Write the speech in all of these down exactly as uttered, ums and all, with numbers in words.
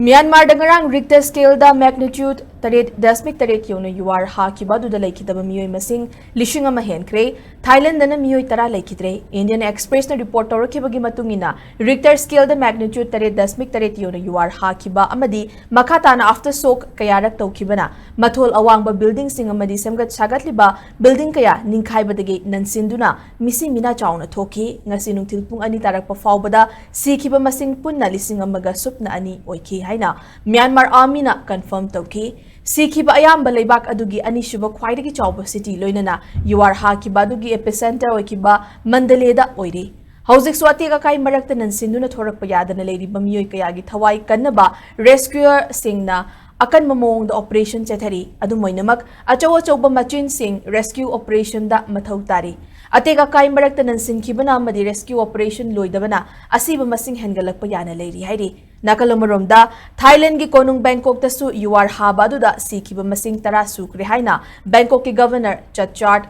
ꯃ꯭ꯌꯥꯟꯃꯥꯔꯗ ꯉꯔꯥꯡ ꯔꯤꯛꯇꯔ ꯁ꯭ꯀꯦꯜꯗ ꯃꯦꯒꯅꯤꯇ꯭ꯌꯨꯗ ꯇꯔꯦꯠ ꯗꯁꯃꯤꯛ ꯇꯔꯦꯠ ꯌꯧꯅ ꯌꯨꯋꯥꯔ ꯍꯥꯈꯤꯕ ꯑꯗꯨꯗ ꯂꯩꯈꯤꯗꯕ ꯃꯤꯑꯣꯏ ꯃꯁꯤꯡ ꯂꯤꯁꯤꯡ ꯑꯃ ꯍꯦꯟꯈ꯭ꯔꯦ꯫ ꯊꯥꯏꯂꯦꯟꯗꯅ ꯃꯤꯑꯣꯏ ꯇꯔꯥ ꯂꯩꯈꯤꯗ꯭ꯔꯦ꯫ ꯏꯟꯗꯤꯌꯟ ꯑꯦꯛꯁꯄ꯭ꯔꯦꯁꯅ ꯔꯤꯄꯣꯔꯠ ꯇꯧꯔꯛꯈꯤꯕꯒꯤ ꯃꯇꯨꯡ ꯏꯟꯅ, ꯔꯤꯛꯇꯔ ꯁ꯭ꯀꯦꯜꯗ ꯃꯦꯒꯅꯤꯇ꯭ꯌꯨꯗ ꯇꯔꯦꯠ ꯗꯁꯃꯤꯛ ꯇꯔꯦꯠ ꯌꯧꯅ ꯌꯨꯋꯥꯔ ꯍꯥꯈꯤꯕ ꯑꯃꯗꯤ ꯃꯈꯥ ꯇꯥꯅ ꯑꯥꯐꯇꯔ ꯁꯣꯛ ꯀꯌꯥꯔꯛ ꯇꯧꯈꯤꯕꯅ ꯃꯊꯣꯜ ꯑꯋꯥꯡꯕ ꯕꯤꯜꯗꯤꯡꯁꯤꯡ ꯑꯃꯗꯤ ꯁꯦꯝꯒꯠ ꯁꯥꯒꯠꯂꯤꯕ ꯕꯤꯜꯗꯤꯡ ꯀꯌꯥ ꯅꯤꯡꯈꯥꯏꯕꯗꯒꯤ ꯅꯟꯁꯤꯟꯗꯨꯅ ꯃꯤꯁꯤ ꯃꯤꯅꯥ ꯆꯥꯎꯅ ꯊꯣꯛꯈꯤ꯫ ꯉꯁꯤ ꯅꯨꯡꯊꯤꯜ ꯄꯨꯡ ꯑꯅꯤ ꯇꯥꯔꯛꯄ ꯐꯥꯎꯕꯗ ꯁꯤꯈꯤꯕ ꯃꯁꯤꯡ ꯄꯨꯟꯅ ꯂꯤꯁꯤꯡ ꯑꯃꯒ ꯁꯨꯞꯅ ꯑꯅꯤ ꯑꯣꯏꯈꯤ ꯍꯥꯏꯅ ꯃ꯭ꯌꯥꯟꯃꯥꯔ ꯑꯥꯔꯃꯤꯅ ꯀꯟꯐꯥꯔꯝ ꯇꯧꯈꯤ꯫ ꯁꯤꯈꯤꯕ ꯑꯌꯥꯝꯕ ꯂꯩꯕꯥꯛ ꯑꯗꯨꯒꯤ ꯑꯅꯤꯁꯨꯕ ꯈ꯭ꯋꯥꯏꯗꯒꯤ ꯆꯥꯎꯕ ꯁꯤꯇꯤ, ꯂꯣꯏꯅꯅ ꯌꯨꯋꯥꯔ ꯍꯥꯈꯤꯕ ꯑꯗꯨꯒꯤ ꯑꯦꯄꯤꯁꯦꯟꯇꯔ ꯑꯣꯏꯈꯤꯕ ꯃꯟꯗꯂꯦꯗ ꯑꯣꯏꯔꯤ꯫ ꯍꯧꯖꯤꯛꯁꯨ ꯑꯇꯦꯛ ꯑꯀꯥꯏ ꯃꯔꯛꯇ ꯅꯟꯁꯤꯟꯗꯨꯅ ꯊꯣꯔꯛꯄ ꯌꯥꯗꯅ ꯂꯩꯔꯤꯕ ꯃꯤꯑꯣꯏ ꯀꯌꯥꯒꯤ ꯊꯋꯥꯏ ꯀꯟꯅꯕ ꯔꯦꯁꯀ꯭ꯌꯨꯌꯔꯁꯤꯡꯅ ꯑꯀꯟꯕ ꯃꯑꯣꯡꯗ ꯑꯣꯄꯔꯦꯁꯟ ꯆꯠꯊꯔꯤ꯫ ꯑꯗꯨꯝ ꯑꯣꯏꯅꯃꯛ, ꯑꯆꯧ ꯑꯆꯧꯕ ꯃꯆꯤꯟꯁꯤꯡ ꯔꯦꯁꯀ꯭ꯌꯨ ꯑꯣꯄꯔꯦꯁꯟꯗ ꯃꯊꯧ ꯇꯥꯔꯤ꯫ ꯑꯇꯦꯛ ꯑꯀꯥꯏ ꯃꯔꯛꯇ ꯅꯟꯁꯤꯟꯈꯤꯕꯅ ꯑꯃꯗꯤ ꯔꯦꯁꯀ꯭ꯌꯨ ꯑꯣꯄꯔꯦꯁꯟ ꯂꯣꯏꯗꯕꯅ ꯑꯁꯤꯕ ꯃꯁꯤꯡ ꯍꯦꯟꯒꯠꯂꯛꯄ ꯌꯥꯅ ꯂꯩꯔꯤ ꯍꯥꯏꯔꯤ꯫ ꯅꯥꯀꯜ ꯑꯃꯔꯣꯝꯗ, ꯊꯥꯏꯂꯦꯟꯗꯒꯤ ꯀꯣꯅꯨꯡ ꯕꯦꯡꯀꯣꯛꯇꯁꯨ ꯌꯨꯋꯥꯔ ꯍꯥꯕ ꯑꯗꯨꯗ ꯁꯤꯈꯤꯕ ꯃꯁꯤꯡ ꯇꯔꯥ ꯁꯨꯈ꯭ꯔꯦ ꯍꯥꯏꯅ ꯕꯦꯡꯀꯣꯛꯀꯤ ꯒꯚꯔꯅꯔ ꯆꯠꯆꯥꯔꯠ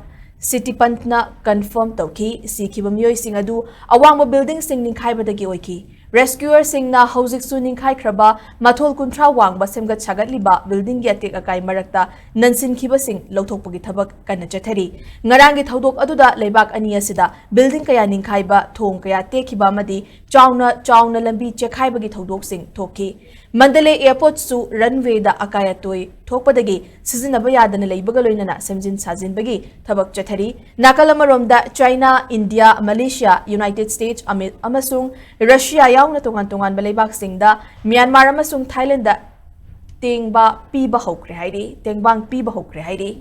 ꯁꯤꯇꯤꯄꯟꯠꯅ ꯀꯟꯐꯥꯔꯝ ꯇꯧꯈꯤ꯫ ꯁꯤꯈꯤꯕ ꯃꯤꯑꯣꯏꯁꯤꯡ ꯑꯗꯨ ꯑꯋꯥꯡꯕ ꯕꯤꯜꯗꯤꯡꯁꯤꯡ ꯅꯤꯡꯈꯥꯏꯕꯗꯒꯤ ꯑꯣꯏꯈꯤ꯫ ꯔꯦꯁꯀ꯭ꯌꯨꯌꯔꯁꯤꯡꯅ ꯍꯧꯖꯤꯛꯁꯨ ꯅꯤꯡꯈꯥꯏꯈ꯭ꯔꯕ ꯃꯊꯣꯜ ꯀꯨꯟꯊ꯭ꯔꯥ ꯋꯥꯡꯕ ꯁꯦꯝꯒꯠ ꯁꯥꯒꯠꯂꯤꯕ ꯕꯤꯜꯗꯤꯡꯒꯤ ꯑꯇꯦꯛ ꯑꯀꯥꯏ ꯃꯔꯛꯇ ꯅꯟꯁꯤꯟꯈꯤꯕꯁꯤꯡ ꯂꯧꯊꯣꯛꯄꯒꯤ ꯊꯕꯛ ꯀꯟꯅ ꯆꯠꯊꯔꯤ꯫ ꯉꯔꯥꯡꯒꯤ ꯊꯧꯗꯣꯛ ꯑꯗꯨꯗ ꯂꯩꯕꯥꯛ ꯑꯅꯤ ꯑꯁꯤꯗ ꯕꯤꯜꯗꯤꯡ ꯀꯌꯥ ꯅꯤꯡꯈꯥꯏꯕ, ꯊꯣꯡ ꯀꯌꯥ ꯇꯦꯛꯈꯤꯕ ꯑꯃꯗꯤ ꯆꯥꯎꯅ ꯆꯥꯎꯅ ꯂꯝꯕꯤ ꯆꯦꯛꯈꯥꯏꯕꯒꯤ ꯊꯧꯗꯣꯛꯁꯤꯡ ꯊꯣꯛꯈꯤ꯫ ꯃꯟꯗꯂꯦ ꯑꯦꯌꯔꯄꯣꯔꯠꯁꯨ ꯔꯟꯋꯦꯗ ꯑꯀꯥꯏ ꯑꯇꯣꯏ ꯊꯣꯛꯄꯗꯒꯤ ꯁꯤꯖꯤꯟꯅꯕ ꯌꯥꯗꯅ ꯂꯩꯕꯒ ꯂꯣꯏꯅꯅ ꯁꯦꯝꯖꯤꯟ ꯁꯥꯖꯤꯟꯕꯒꯤ ꯊꯕꯛ ꯆꯠꯊꯔꯤ꯫ ꯅꯥꯀꯜ ꯑꯃꯔꯣꯝꯗ, China, India, Malaysia, United States ꯑꯃꯤ-, ꯑꯃꯁꯨꯡ ꯔꯁꯤꯌꯥ ꯌꯥꯎꯅ ꯇꯣꯉꯥꯟ ꯇꯣꯉꯥꯟꯕ ꯂꯩꯕꯥꯛꯁꯤꯡꯗ ꯃ꯭ꯌꯥꯟꯃꯥꯔ ꯑꯃꯁꯨꯡ ꯊꯥꯏꯂꯦꯟꯗ ꯇꯦꯡꯕꯥ ꯄꯤꯕ ꯍꯧꯈ꯭ꯔꯦ ꯍꯥꯏꯔꯤ, ꯇꯦꯡꯕꯥꯡ ꯄꯤꯕ ꯍꯧꯈ꯭ꯔꯦ ꯍꯥꯏꯔꯤ꯫